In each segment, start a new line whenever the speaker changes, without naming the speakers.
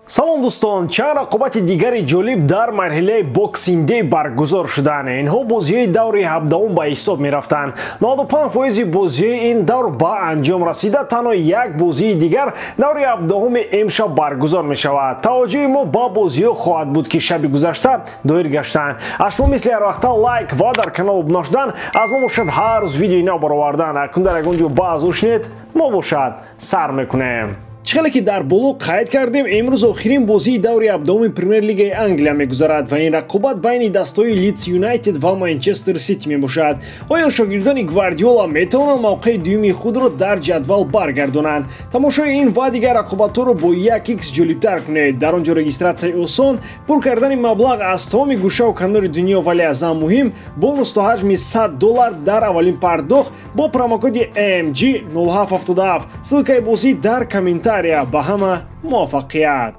Салом дӯстон, чанд рақобати дигари ҷолиб дар марҳилаи Boxing Day баргузор шуданд. Инҳо бозиҳои даври 17 ба ҳисоб мерафтанд. 95% бозиҳои ин давр ба анҷом расида, танҳо як бозии дигар даври 17 имшаб баргузор мешавад. Таваҷҷӯҳи мо ба бозиҳо хоҳад буд, ки шаби гузашта доир гаштанд. Аз шумо мисли ҳар вақта лайк ва дар канал обуна шудан, аз мо бошад ҳар рӯз видеои нав баровардан. Акнун дар ягон ҷо баъз ушнед, мо бошад сар мекунем. Чӣ хеле ки дар боло қайд кардем, имрӯз охирин бозии даври 17 Премер-лигаи Англия мегузарад ва ин рақобат байни дастҳои Лидс Юнайтед ва Манчестер Сити мебошад. Оё шогирдони Гвардиола метавонанд мавқеи дуюми худро дар ҷадвал баргардонанд? Тамошои ин ва дигар рақобатҳоро бо 1x ҷолибтар кунед. Дар он ҷо регистратсияи осон, пур кардани маблағ аз тамоми гӯшаву канори дунё, вале аз ҳам муҳим бонус то ҳаҷми $100 дар аввалин пардохт бо промокоди MG0777. Ссылкаи бозӣ дар комментар. Ба ҳама муваффақият.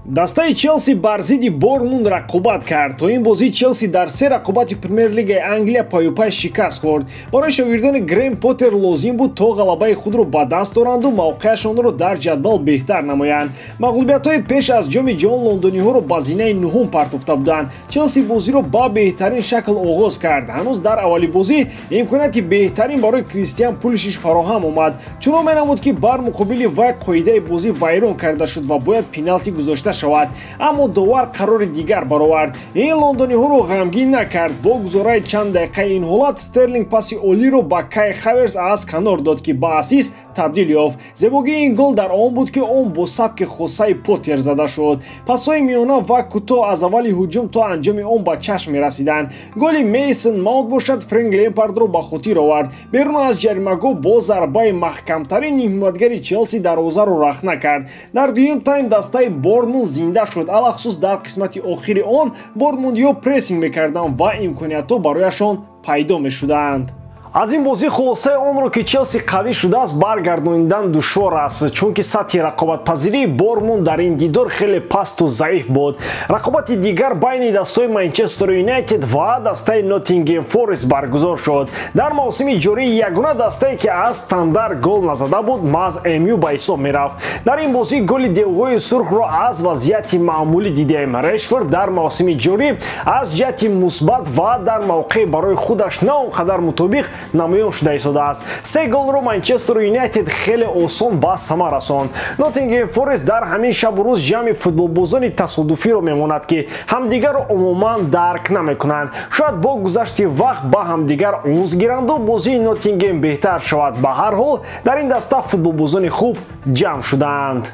Дастаи Челси бар зидди Бормунд рақобат кард. То ин бозӣ Челси дар се рақобати Премер-лигаи Англия паюпай шикаст хӯрд. Барои шогирдони Грем Поттер лозим буд, то ғалабаи худро ба даст оранду мавқеашонро дар ҷадвал беҳтар намоянд. Мағлубиятҳои пеш аз Ҷоми ҷаҳон лондониҳоро ба зинаи нуҳум партофта буданд. Челси бозиро ба беҳтарин шакл оғоз кард. Ҳанӯз дар аввали бозӣ имконияти беҳтарин барои Кристиан Пулишич фароҳам омад. Чунон менамуд, ки бар муқобили вай қоидаи бозӣ вайрон карда шуд ва бояд пеналти гузошта шавад, аммо довар қарори дигар баровард. Ин лондониҳоро ғамгин накард. Бо гузораи чанд дақиқаи ин ҳолат Стерлинг паси олиро ба Кай Хаверс аз канор дод, ки ба ассист табдил ёфт. Зебогии ин гол дар он буд, ки он бо сабки хосаи Поттер зада шуд. Пасҳои миёна ва кӯтоҳ аз аввали ҳуҷум то анҷоми он ба чашм мерасиданд. Голи Мейсон Маунт бошад Фрэнк Лемпардро ба хотир овард. Берун аз ҷаримагоҳ бо зарбаи маҳкамтарин ҳимоятгари Челси дарвозаро рахна кард. Дар дуюм тайм дастаи Бормунд зинда шуд. Алахусус дар қисмати охири он бормундиҳо прессинг мекарданд ва имкониятҳо барояшон пайдо мешуданд. Аз ин бозӣ хулосаи онро, ки Челси қавӣ шудааст, баргардонидан душвор аст, чунки сатҳи рақобатпазирии Бормунд дар ин дидор хеле пасту заиф буд. Рақобати дигар байни дастҳои Манчестер Юнайтед ва дастаи Ноттингем Форест баргузор шуд. Дар мавсими ҷорӣ ягона дастае, ки аз стандарт гол назада буд, маҳз МЮ ба ҳисоб мерафт. Дар ин бозӣ голи девҳои сурхро аз вазъияти маъмулӣ дидем. Решфорд дар мавсими ҷорӣ аз ҷиҳати мусбат ва дар мавқеъ барои худаш на он қадар мутобиқ намоён шуда истодааст. Се голро Манчестер Юнайтед хеле осон ба самар расонд. Ноттингем Форест дар ҳамин шабу рӯз ҷамъи футболбозони тасодуфиро мемонад, ки ҳамдигарро умуман дарк намекунанд. Шояд бо гузашти вақт ба ҳамдигар унс гиранду бозии Ноттингем беҳтар шавад. Ба ҳар ҳол дар ин даста футболбозони хуб ҷамъ шудаанд.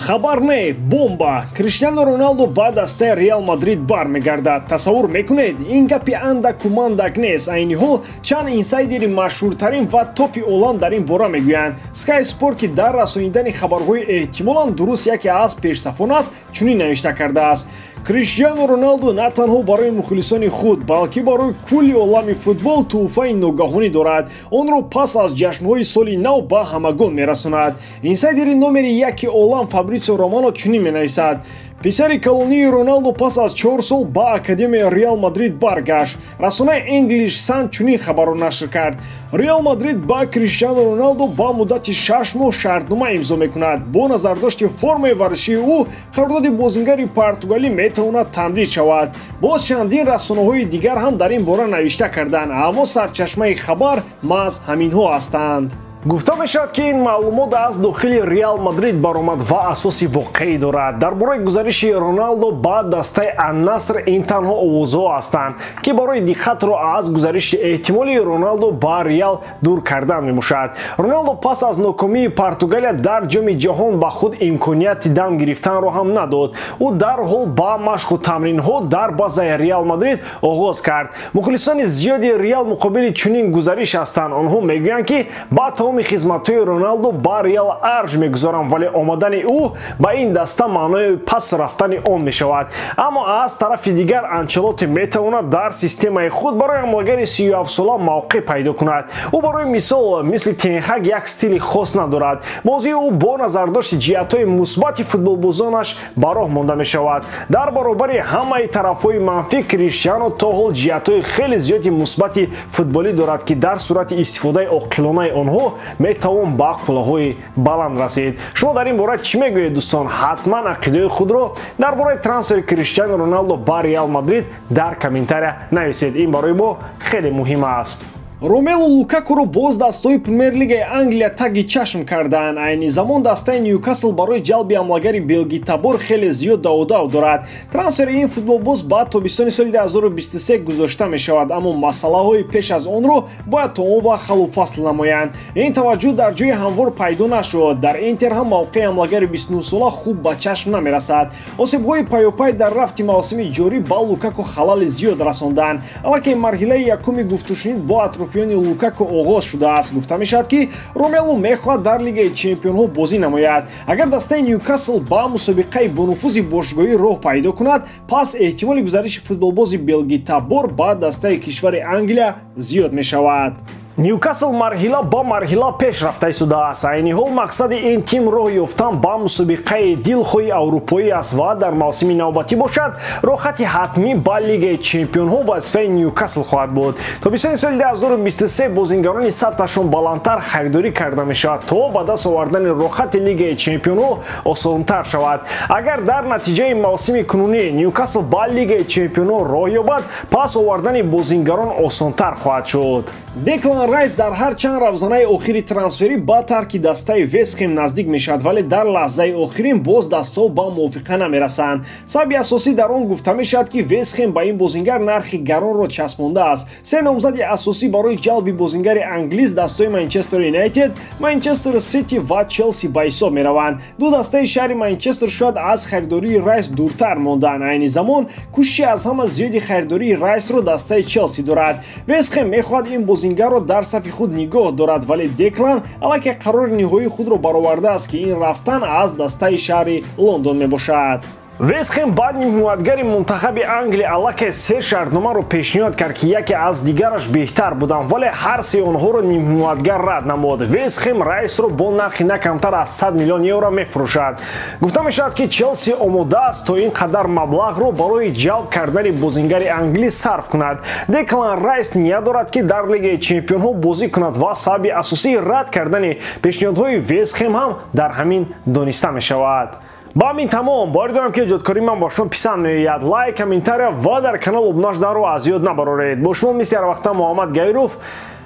Хабар не, бомба! Криштиану Роналду ба дастаи Реал Мадрид бармегардад. Тасаввур мекунед, ин гапи андаку мандак нест. Айни ҳол чанд инсайдери машҳуртарин ва топи олам дар ин бора мегӯянд. Sky Sport, ки дар расонидани хабарҳои эҳтимолан дуруст яке аз пешсафон аст, чунин навишта кардааст: Криштиану Роналду на танҳо барои мухлисони худ, балки барои кулли олами футбол тӯҳфаи ногаҳонӣ дорад. Онро пас аз ҷашнҳои соли нав ба ҳамагон мерасонад. Инсайдери номери яки олам Фабрицио Романо чунин менависад: Писари калонии Роналду пас аз 4 сол ба Академияи Реал Мадрид баргашт. Расонаи English Sun чунин хабарро нашр кард: Реал Мадрид ба Криштиану Роналду ба муддати 6 моҳ шартнома имзо мекунад. Бо назардошти формаи варзишии ӯ қарордоди бозингари португалӣ метавонад тамдид шавад. Боз чандин расонаҳои дигар ҳам дар ин бора навишта карданд, аммо сарчашмаи хабар маҳз ҳаминҳо ҳастанд. Гуфта мешавад, ки ин маълумот аз дохили Реал Мадрид баромад ва асоси воқеӣ дорад. Дар бораи гузариши Роналдо ба дастаи Ан-Наср ин танҳо овозҳо ҳастанд, ки барои диққатро аз гузариши эҳтимолии Роналдо ба Реал дур кардан мебошад. Роналдо пас аз нокомии Португалия дар Ҷоми ҷаҳон ба худ имконияти дам гирифтанро ҳам надод. Ӯ дарҳол ба машқу тамринҳо дар базаи Реал Мадрид оғоз кард. Мухлисони зиёди Реал муқобили чунин гузариш ҳастанд. Онҳо мегӯянд, ки ба тамоми хизматҳои Роналдо ба Реал арҷ мегузоранд, вале омадани ӯ ба ин даста маънои пас рафтани он мешавад. Аммо аз тарафи дигар Анчелотти метавонад дар системаи худ барои ҳамлагари 37-сола мавқеъ пайдо кунад. Ӯ барои мисол мисли Тенхаг як стили хос надорад. Бозии ӯ бо назардошти ҷиҳатҳои мусбати футболбозонаш ба роҳ монда мешавад. Дар баробари ҳамаи тарафҳои манфӣ Криштиану то ҳол ҷиҳатҳои хеле зиёди мусбати футболӣ дорад, ки дар сурати истифодаи оқилонаи онҳо метавон ба қуллаҳои баланд расид. Шумо дар ин бора чӣ мегӯед, дӯстон? Ҳатман ақидаи худро дар бораи трансфери Криштиану Роналдо ба Реал Мадрид дар комментария нависед. Ин барои мо хеле муҳим аст. Ромелу Лукакуро боз дастаҳои Премер-лигаи Англия таги чашм кардаанд. Айни замон дастаи Ньюкасл барои ҷалби ҳамлагари белгитабор хеле зиёд даводав дорад. Трансфери ин футболбоз ба тобистони соли 2023 гузошта мешавад, аммо масъалаҳои пеш аз онро бояд то он вақт ҳаллу фасл намоянд. Ин таваҷҷӯҳ дар ҷои ҳамвор пайдо нашуд. Дар Интер ҳам мавқеи ҳамлагари 29-сола хуб ба чашм намерасад. Осебҳои пайопай дар рафти мавсими ҷорӣ ба Лукаку халали зиёд расонданд. Аллакай марҳилаи якуми гуфтушунид бо атрофиёни Лукаку оғоз шудааст. Гуфта мешавад, ки Ромелу мехоҳад дар Лигаи чемпионҳо бозӣ намояд. Агар дастаи Ньюкасл ба мусобиқаи бонуфузи бошгоҳӣ роҳ пайдо кунад, пас эҳтимоли гузариши футболбози белгитабор ба дастаи кишвари Англия зиёд мешавад. Ньюкасл марҳила ба марҳила пеш рафта истодааст. Айни ҳол мақсади ин тим роҳ ёфтан ба мусобиқаи дилхоҳи аврупоӣ аст ва дар мавсими навбатӣ бошад, роҳхати ҳатмӣ ба Лигаи чемпионҳо вазифаи Ньюкасл хоҳад буд. Тобистони соли 2023 бозингарони сатҳашон баландтар харидорӣ карда мешавад, то ба даст овардани роҳхати Лигаи чемпионҳо осонтар шавад. Агар дар натиҷаи мавсими кунунӣ Ньюкасл ба Лигаи чемпионҳо роҳ ёбад, пас овардани бозингарон осонтар хоҳад шуд. Деклан Райс дар ҳар чанд равзанаи охири трансферӣ ба тарки дастаи Вестхем наздик мешавад, вале дар лаҳзаи охирин боз дастҳо ба мувофиқа намерасанд. Сабаби асосӣ дар он гуфта мешавад, ки Вестхем ба ин бозингар нархи гаронро часпондааст. Се номзади асосӣ барои ҷалби бозингари англис дастҳои Манчестер Юнайтед, Манчестер Сити ва Челси ба ҳисоб мераванд. Ду дастаи шаҳри Манчестер шояд аз харидории Райс дуртар монданд. Айни замон кӯшиши аз ҳама зиёди харидории Райсро дастаи Челси дорад. Вестхем мехоҳад ин бозингарро дар сафи худ нигоҳ дорад, вале Деклан аллакай қарори ниҳоии худро баровардааст, ки ин рафтан аз дастаи шаҳри Лондон мебошад. Вестхем баъд нимҳимоятгари мунтахаби Англия аллакай се шартномаро пешниҳод кард, ки яке аз дигараш беҳтар буданд, вале ҳар се онҳоро нимҳимоятгар рад намуд. Вестхем Райсро бо нархи на камтар аз 100 миллион евро мефурӯшад. Гуфта мешавад, ки Челси омода аст то ин қадар маблағро барои ҷалб кардани бозингари англис сарф кунад. Деклан Райс ният дорад, ки дар Лигаи чемпионҳо бозӣ кунад ва сабаби асосии рад кардани пешниҳодҳои Вестхем ҳам дар ҳамин дониста мешавад. Ба ҳамин тамом. Боварӣ дорам, ки эҷодкории ман ба шумо писанд меояд. Лайк, комментария ва дар канал обуна шуданро аз ёд набароред. Бо шумо мисли ҳар вақта Муҳаммад Гаиров.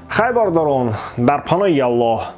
Хайр, бародарон, дар паноҳи Аллоҳ.